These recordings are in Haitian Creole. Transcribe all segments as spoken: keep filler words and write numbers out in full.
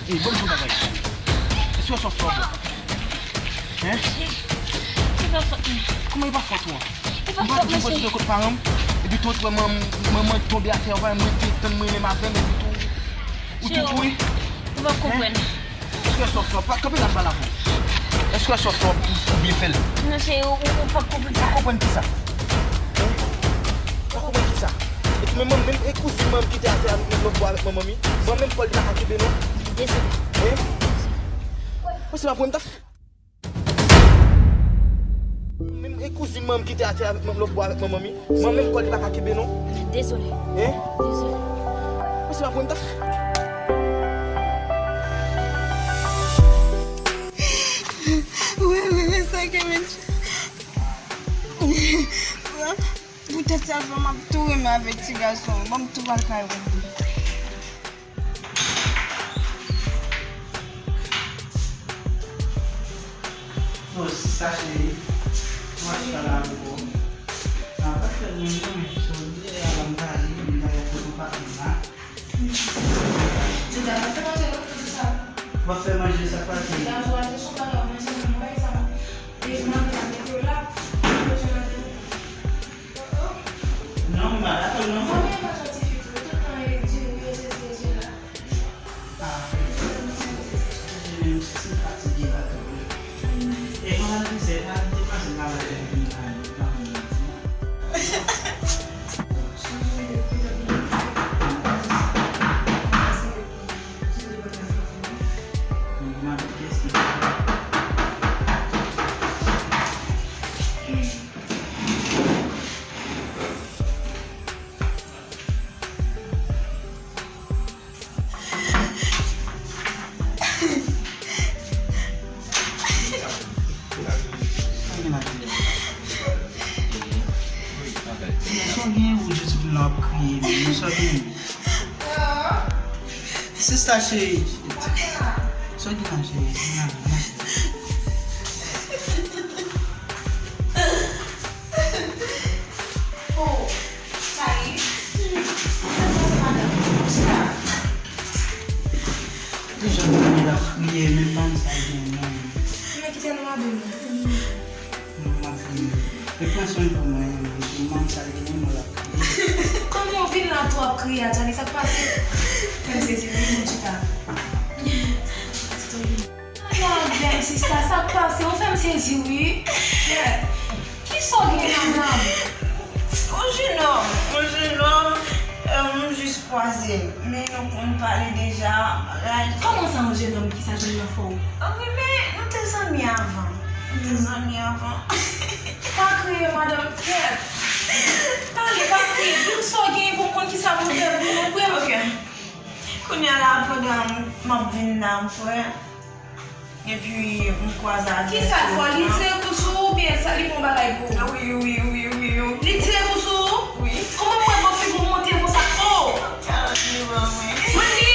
Ey, ban m di w yon bagay. Èske w sòt sòt? Hein? Cheri, se pa fòt mwen. Kòman e pa fòt ou an? E pa fòt mwen, cheri. Ou pa di m pou w sot kot paran m? Epi tou, ou wè manman, manman tonbe atè, ou pa wè mwen te tann mwen menm avè m, epi tou, ou tou kouri? Ou pa konprann. Èske w sòt sòt? Pa kanpe la, m pale avè w. Èske w sòt sòt ou, ou byen fè l? Non, cheri, ou, ou, ou p ap konprann sa. Pa konprann kisa? Hein? Pa konprann kisa? Epi menm, menm, e kouzin mwen ki te atè a, menm lòt bò avèk manman m, wi. Mwen menm kò l pa ka kenbe non. Dezole. Hein? Mwen se pa pou m ta fè. Menm e kouzin mwen ki te atè a, menm lòt bò avèk manman m, wi. Mwen menm kò l pa ka kenbe non. Dezole. Hein? Dezole. Mwen se pa pou m ta fè. Wi, wi, wi, sa ke men. Poutèt sa fè m ap tou renmen avèk ti gason. Ban m tou al kay Wendy. Oh, sista cheri, mwen ap pale avèk ou. Nan pa fè mwen non, men jodi a la m ta ale, m ta al kote yon patnè la. Jodi a pa fè manje non, tout sa. W ap fè manje sa k pase? Jodi a jou a te chonm bagay, manje nan bagay sa. Depi maten a mete w la, manje nan Non, m pa dakò non. Mwen menm pa janti fi tou, tout tan e di wi, e sesi, e sela. Ah, menm si se fatige la tou. E konsa se, se pa depanse travay la vin la, vin la. Sa w gen pou di w la w ap kriye menm? Sa w gen? Sista cheri. Sa w gen la cheri? Vin la, vin la. Oh, Charlie, sa k pase madanm? Chita. Deja m tande l ap kriye, men m pa konn sa l gen non. Men kite l madanm. Non, m ap kriye. E pran swen pou mwen, men m pa konn sa l gen non, l ap kriye. Kòman w vin la tou ap kriye a, Charlie? Sa k pase? Fè m sezi, wi, moun chita. Madanm, sista, sa k pase? Ou fè m sezi, wi. Kisa w gen, madanm? Yon jenòm, yon jenòm, euh, m jis kwaze l. Men nou konn pale deja, bagay. Kòman sa, yon jenòm? Kisa jenòm nan fè w? Ah wi, men nou te zanmi avan. Nou te zanmi avan. Pa kriye, madanm, kèt. Pale, pa kriye. Di m sa w gen pou m konn kisa pou m fè pou ou, ou konprann? Ok. Kounye a la, pandan m ap vin la, m kwè. Epi, m kwaze avèk... Kisa l fè w? Li tire kou sou ou oubyen sa, li fè yon bagay pou ou? Ah, wi, wi, wi, wi, wi. Li tire kou sou ou? Wi. Kòman m wè bò fi pou w monte konsa? Oh! Kalòt li ban mwen. Wendy!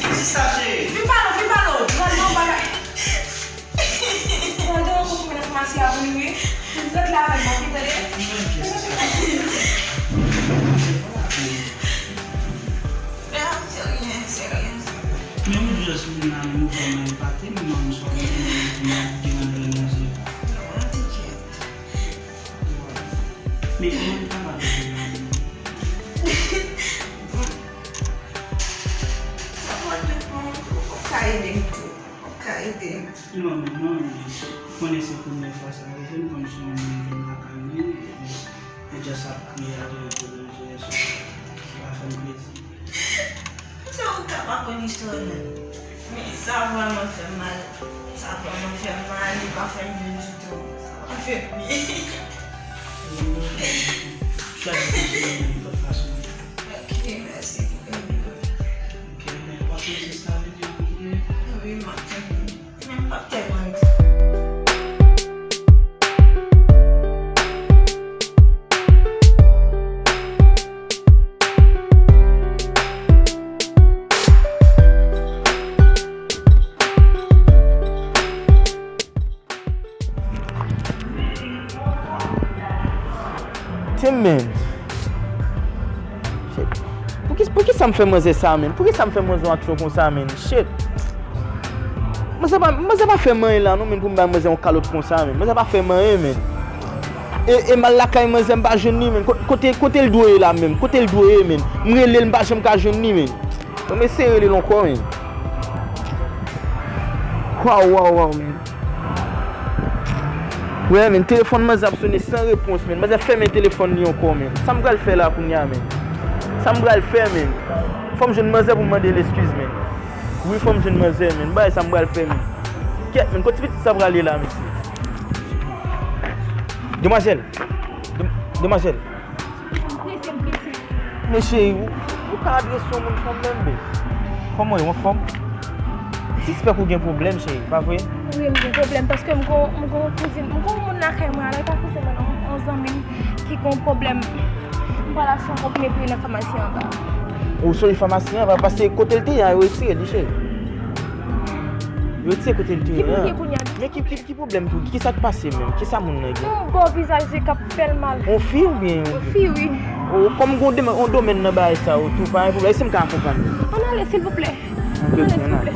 Kisa se? Vin pale w, vin pale w. Pral nan yon bagay. Pral nan yon kote nan famasi a pou li, wi. Ret la avèk mwen, tande? Serye, serye. Men ou just vin la, men ou fè m epate, men mwen m sòti, mwen gen nan lè manje. Non, ti kèt. Men kòman m kapab ede w la menm? Bon. Sa pa depon, ou ka ede m tou. Ou ka ede m. Non, non, non, non. Konnen se premyè fwa sa rive m, konn se yon moun vin lakay mwen, epi li just ap kriye atè yon boulanje, sa pa fè m plezi. Sa ou ka pa konn istwa nan. Men sa vrèman fè m mal. Sa vrèman fè m mal, li pa fè m byen ditou. Sa pa fè m byen. Chwazi kontinye nan lòt fason. Ok, mèsi pou kado. Ok, men w ap mete sa vin yon kote. Wi, m ap tann. Men m p ap tèlman ret. Tim, men. Shit. Poukisa, poukisa m fè manzè sa, men? Poukisa m fè manzè yon aksyon konsa, men? Shit. Manzè pa, manzè pa fè m anyen la non, men pou m bay manzè yon kalòt konsa, men. Manzè pa fè m anyen, men. E, e m al lakay manzè, m pa jwenn li, men. Ko-, kote, kote l dwe ye la, menm? Kote l dwe ye, men? M rele l, m pa janm ka jwenn li, men. Bon, m eseye rele l ankò, men. Waw, waw, waw, men. Wè, men, telefòn manzè ap sone san repons, men. Manzè fèmen telefòn li ankò, men. Sa m pral fè la kounye a, men? Sa m pral fè, men? Fò m jwenn manzè pou m mande l eskiz, men. Wi, fò m jwenn manzè, men. Bagay sa m pral fè, men. Kèt, men, kot ti pitit sa prale la, mesye? Demwazèl! Dem-, demwazèl! Mesye, ou, ou ka adrese yon moun fanm menm, be. Kòman w ye, w anfòm? Sispèk ou gen pwoblèm, cheri, pa vre? Wi, m gen pwoblèm, paske m gon, m gon kouzin, m gon moun lakay mwen, alò, e pa kouzin mwen, non, yon zanmi m ki gon pwoblèm. M pral achte yon konprime pou li nan famasi anba. Ou sou li famasi anba, paske kote l te ye a, yo retire li, cheri. Yo retire kote l te ye a. Ki pou l ye kounye a? Men ki, ki, ki pwoblèm pou, kisa k pase menm? Kisa moun nan gen? Yon bò vizaj li k ap fè l mal. Yon fi oubyen yon... Yon fi, wi. O, kòm gon domèn, yon domèn nan bagay sa yo tou, pa gen pwoblèm. Èske m ka akonpanye w? Ann ale, silvouplè. Ann ale, silvouplè.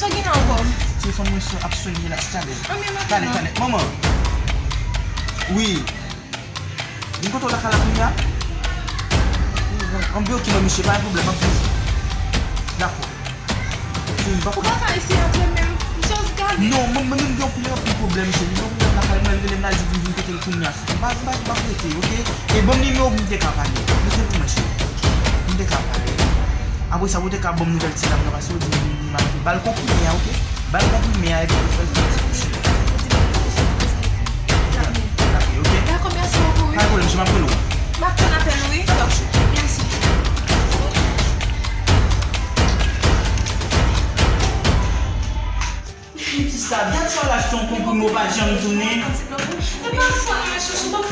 Sa w gen la ankò? Telefòn mwen ap sone la, talè. Talè, talè. Manman. Wi. Vin kote w lakay la kounye a? Anben, oke, mwen, mesye, pa gen pwoblèm, m ap vini. Dakò. Cheri, m p ap... Ou pa ka isi antre menm. Just gade. Non, mwen, mwen menm gen anpil, anpil pwoblèm, cheri. Gen yon pwoblèm lakay mwen, l rele m la, l di pou m vin kote l kounye a. M pa, m pa, m p ap rete, oke? E ban m nimewo pou m te ka pale. Mesye pou mwen, cheri. Pou m te ka pale. Apre sa, pou w te ka ban m nouvèl ti dam nan, paske w di m, m, m ba l konprime a, oke? Ba l konprime a, epi w fè l fè ti kouche. Dakò, oke? Dakò, mèsi bokou, wi. Pa gen pwoblèm, cheri, m ap rele w. M ap tann apèl ou, wi. Dakò, cheri. Mèsi. Ki sa, dat sa w al achte yon konprime w pa janm tounen. E pa fòt mwen, chouchou. Bon,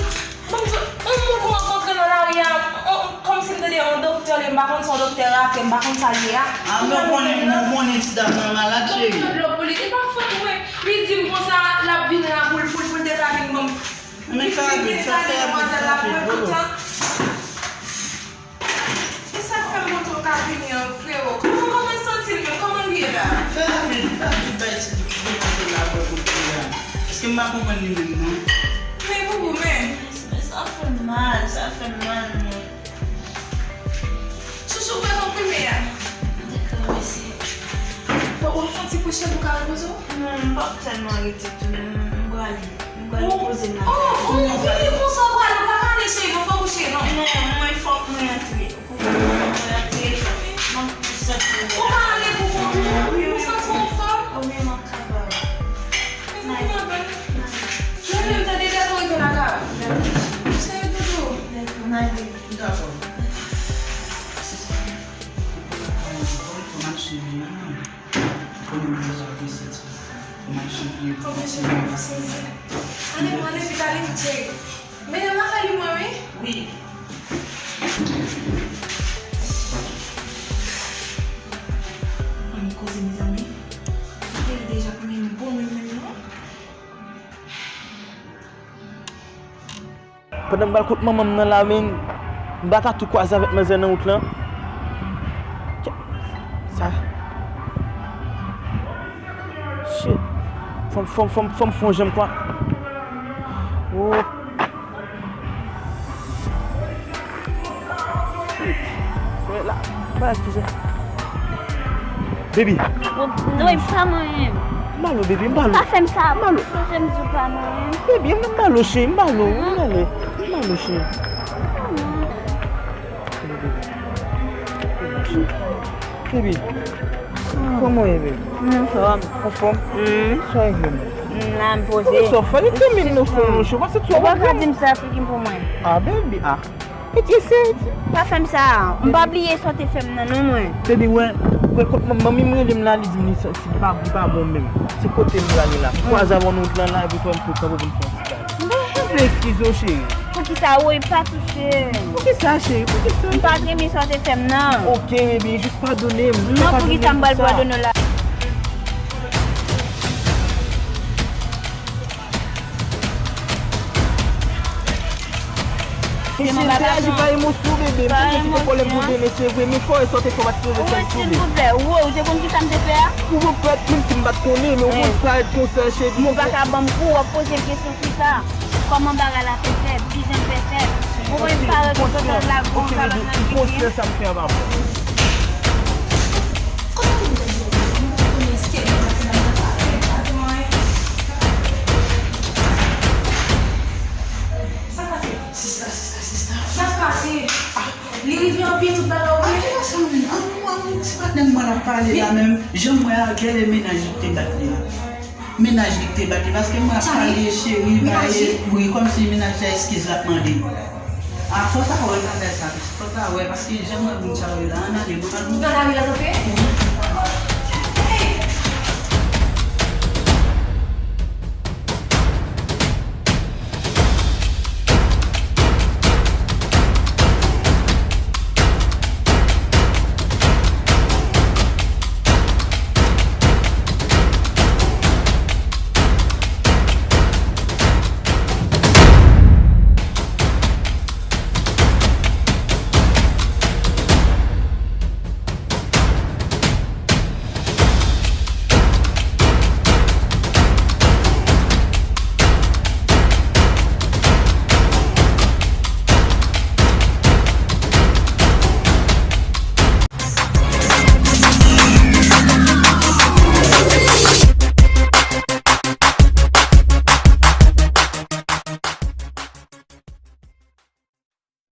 bon, bon, bon, mwen rankontre nan lari a, on, on, kòmsi m tande yon doktè, li, m pa konn si yon doktè rate, m pa konn sa l ye a. A, men w konnen, ou konnen ti dam nan malad, cheri. Doktè dlo pou li, e pa fòt mwen. Li di m konsa, l ap vin la pou l, pou l, pou l te ka vin ban m. Men fè rapid, fè, fè rapid, fè rapid, bolo. E sa k fè m montre w ka vini an, frewo? Kòman, kòman w santi l menm? Kòman l ye la? Fè rapid, fè rapid, bay ti doktè la pou l ye la. Paske m pa konprann li menm, non. Men, boubou, men. Men sa fè m mal, sa fè m mal, men. Chouchou, pran konprime a. Dakò, mèsi. Bon, w ap fè yon ti kouche pou w ka repoze w? Non, m p ap tèlman rete tou, non, m prale. Mwen poze m nan. Oh, oh, vini konsa, w prale, ou pa ka ale, cheri, non, fò w kouche, non. Non, mwen fòk mwen antre. Ou konprann, fòk mwen antre. Mwen santi mwen. Ou pa ale pou kont ou, ou santi w anfòm. Ou menm an ka ba ou. Men ou konprann. Mwen menm tande lè tou rive lakay ou. Cheri doudou. Dakò. Dakò. Fò m ap suiv li, non. Konnen m bezwen apresye ti. Fò m al suiv li, fò m al suiv li. Ann ale, ann ale, vit ale, vit, cheri. Mennen m lakay li mwen, wi. Wi. Ann koze, mezanmi. Mwen te deja konnen m bon menm, menm, non. Pandan m pral kot manman m nan la, men, m pa ka tou kwaze avèk manzè nan wout lan. Sa. Shit. Fò m, fò m, fò m, fò m fè yon jan m kwa. Oh. Shit. Mwen la, bagay ki jan. Baby. Non, e pa manyen m. M ba l ou, baby, m ba l ou. Pa fè m sa. M ba l ou. Chonje m di w pa manyen m. Baby, m ba l ou, cheri, m ba l ou. M ba l ou. M ba l ou, cheri. Baby. Kòman w ye, baby? M anfòm. Anfòm? Mm. Sa regle, man? M la, m poze. Poukisa w fè? Li te menm nan fon, monchè. Ou pa santi w... Ou pa ka di m sa, figi m pou mwen. Ah, baby, ah. Piti, se... Pa fè m sa. M pa bliye sa w te fè m nan, non, mwen. Baby, wè, wè, kot manmi m rele m la, li di m li santi li pa, li pa bon menm. Se kote m prale la. M kwaze avè w nan wout lan la, epi fò m tou kanpe pou m fè yon ti bagay. M pa vle eskize w, cheri. Poukisa, woy, pa touche m? Poukisa, cheri? Poukisa? M pa t renmen sa w te fè m nan. Ok, baby, jis padone m. Non, poukisa m pral padone w la? Mesye, m te aji pa emosyon, bebe. M konn nou te gen pwoblèm pou demen, se vre, men fò e sa w te fè w pa t sipoze fè l tou, bebe. Silvouplè, ou, ou te konn ki sa m te fè a? Ou konn pa t, menm si m pa t konnen, men ou konn pa t konsa, cheri. Ou pa ka ban m kou, w ap poze m kesyon sou sa. Kòman bagay la fè fèt? Kijan l fè fèt? Ou konn pa rekonèt la gwo kalòt nan figi m. Ou konn sa m fè anba vòl. Sa k pase? Sista, sista, sista. Sa k pase? Ah. Li rive anpil tout bagay, wi. Ake sa menm? An, an, an, ti patnè m mwen ap pale la menm. Jan m wè a, gèlè mennaj li te bat li la. Mennaj li te bat li, paske mwen ap pale cheri, ba e, wi, kòmsi mennaj la eskiz l ap mande. Ah, fò ta wè bagay sa, fò ta wè, paske jan m wè moun sa yo la, an ale, nou pa nou. Nan lari la kanpe?